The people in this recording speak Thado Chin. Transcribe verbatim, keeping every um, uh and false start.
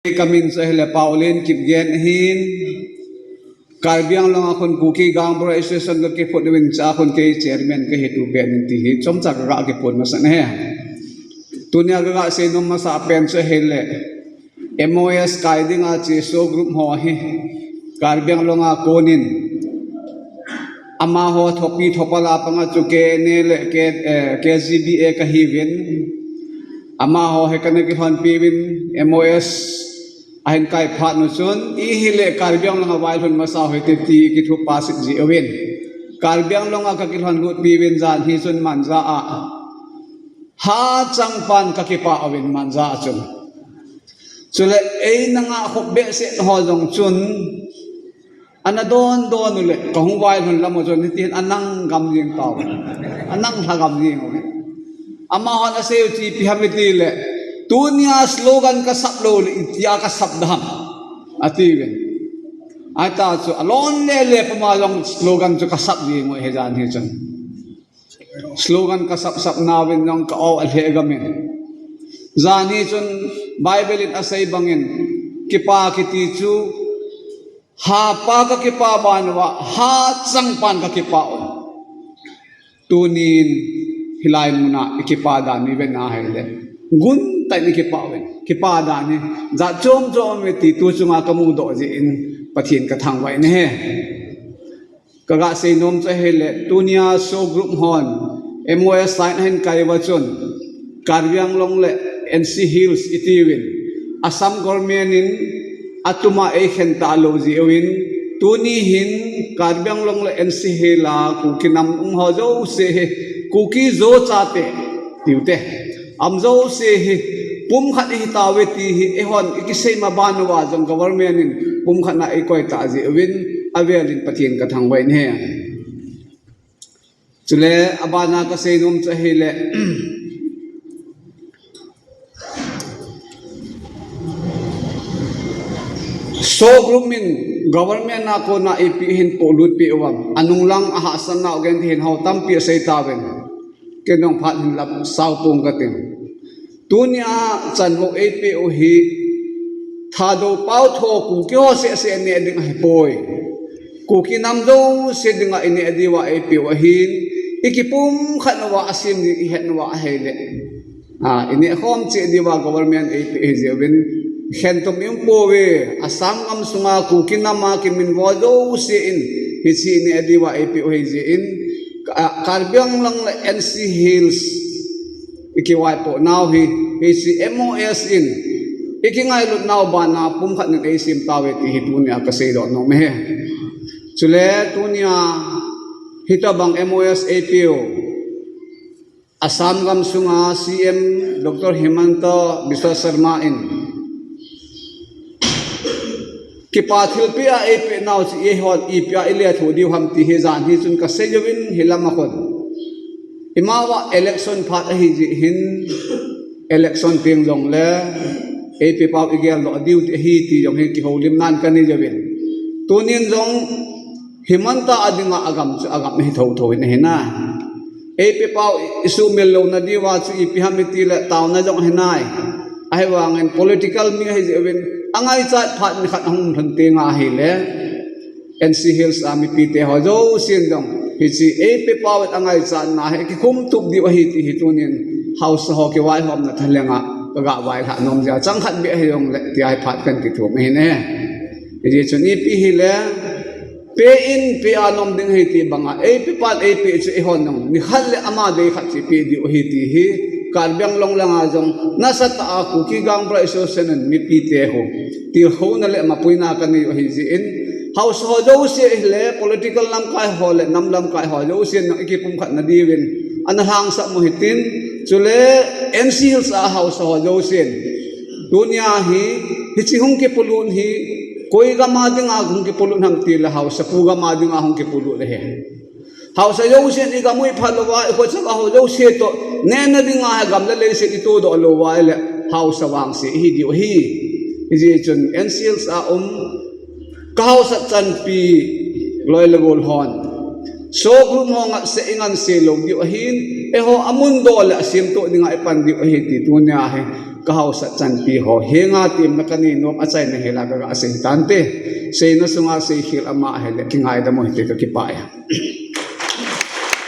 Kamin chu ahile Paolen Kipgen ahin, Karbi Anglong a khun Kuki Gang Bura Association kakiphut uvin, chua khun kei chairman kahi tu pen in ti hi chomcha kaga kiphut masa ahi. Tunia kaga seinom masa pen chu ahile M O S kai dinga che SoO group ho hi Karbi Anglong a konin amaho thopi thopal a panga chu K N A le K, eh, K G B A kahiuvin, amaho hi kana kilhonpi uvin, M O S ahin kai phat nu chun, ihile Karbi Anglong a vailhun masa u hite ti kithupa sit jiuvin, Karbi Anglong a kakilhon lutpi uvin, jan hi chun Manja a hachang pan kakipah uvin, Manja a chun. Chule eina ngah khop behseh ho jong chun ana dondon u le, kahung vailhun lam u chun hitin anang gam jeng tauve. Anang lha gam jeng uve. Amahon asei u chu ipi ham itile, tunia slogan kasap lou le itia kasap dam, atiuvin. Ahita chu alon lele puma jong slogan chu kasap jeng u ahi jan hi chun. Slogan kasap sap nauvin jong ka-o alheh gamin. Jan hi chun Bible in asei bangin, kipa kiti chu hapa kakipah ban uva hachang pan kakipah un. Tunin hilai muna ikipah dan ivet na ahile, guntah in ikipah uvin. Kipah dan hi jat chom chom uve ti tu chunga kamudoh jeh in Pathen kathangvah in ahi. Kaga seinom chu ahile, tunia SoO group hon M O S sign ahin kai uva chun, Karbi Anglong le N C Hills itiuvin, Assam government in atuma eikhen talou jeh uvin, tuni hin Karbi Anglong le N C Hill a Kuki nam um ho jouse hi, Kuki Zo chate tiute, um jouse hi pumkhat ihi tauve ti hi eihon ikisei ma ban uva jong government in pumkhat na eikoi tah jeh uvin, avel in Pathen kathangvah in ahi. Chule abana kaseinom chu ahile, SoO group in government a kona ipi ahin polut peh uvam, anung lang ahahsatnau genthei in ho tampi asei tauvin, ken jong phat hin lam sao pong katin. Tunia chanvo eipeh u hi Thadou paotho Kuki ho sehseh neh ding ahipoi. Kuki nam jouse dinga ineh diuva eipeh u ahin, ikipumkhat uva asem ding ihet uva ahile, a, ineh khom cheh diuva government eipeh u ahi jeh uvin, khentum ium pouve. Assam gam sunga Kuki nama kiminvo jouse in hiche ineh diuva eipeh u ahi jeh in, Ka-, Karbi Anglong le N C Hills ikivaipoh nau hi, hiche M O S in ikingailut nau bana pumkhat in eisem tauve ti hi tunia kaseidoh nom ahi. Chule tunia hitobang M O S eipeh u Assam gam sunga C M Doctor Himanta Biswa Sarma in kipa thilpeh a eipeh nau chu eihon ipi a ilethuh diu ham ti hi jan hi chun kasei uvin, hilam a khun, imauva election phat ahi jeh hin, election teng jongle eipeh pau igeldoh diu ti ahi ti jong hi kihoulimnan kanei uvin. Tunin jong Himanta a dinga agam chu agam ahi thotho in ahi na. Eipeh pau i, isumil louna diuva chu ipi ham itile taona jong ahi nai. Ahivangin political mi ahi jeh uvin, angaichat phat nikhat ahung lhun tenga ahile, N C Hills a mipite ho jousen jong hiche eipeh pau angaichatna hi kikhum tup diu ahi ti hi tunin haosa ho kivaihomna thalhenga kaga vailhah nom jeh a, chang khat beh ahi jongle tia hi phat kan kithum ahi ne. Hijeh chun ipi hile, peh in peh a nom ding ahi ti banga, eipeh pan eipeh chu eihon jong nikhat le ama dei khat chu ipeh diu ahi ti hi Karbi Anglong langa jong nasatah a Kuki Gang Bura Association in mipite ho tilkhouna le mapuina kanei u ahi jeh in, haosa ho jouse ahile, political lamkai ho le nam lamkai ho jousen jong ikipumkhat na diuvin ana lhangsap u hitin, chule N C Hills a haosa ho jousen tunia hi, hiche hung kipolut hi koi gam a dinga hung kipolut ham tile haosapu gam a dinga hung kipolut ahi. Haosa jousen igam u iphat louva, ikhochaga ho jouse toh nehna dinga hi gam le leiset itodoh louva ahile, haosa vangse ihi diu ahi. Hijeh chun N C Hills a um kahaosat chanpi loi le gol hon, Showroom ho ngatsah ingansei lou diu ahin, eiho amun dol le asemtoh dinga ipan diu ahi ti tunia hi kahaosat chanpi ho henga temna kanei nom achaina hela kagasei tante. Seina sunga seikhel ama ahile kingaidam u hite, kakipah e.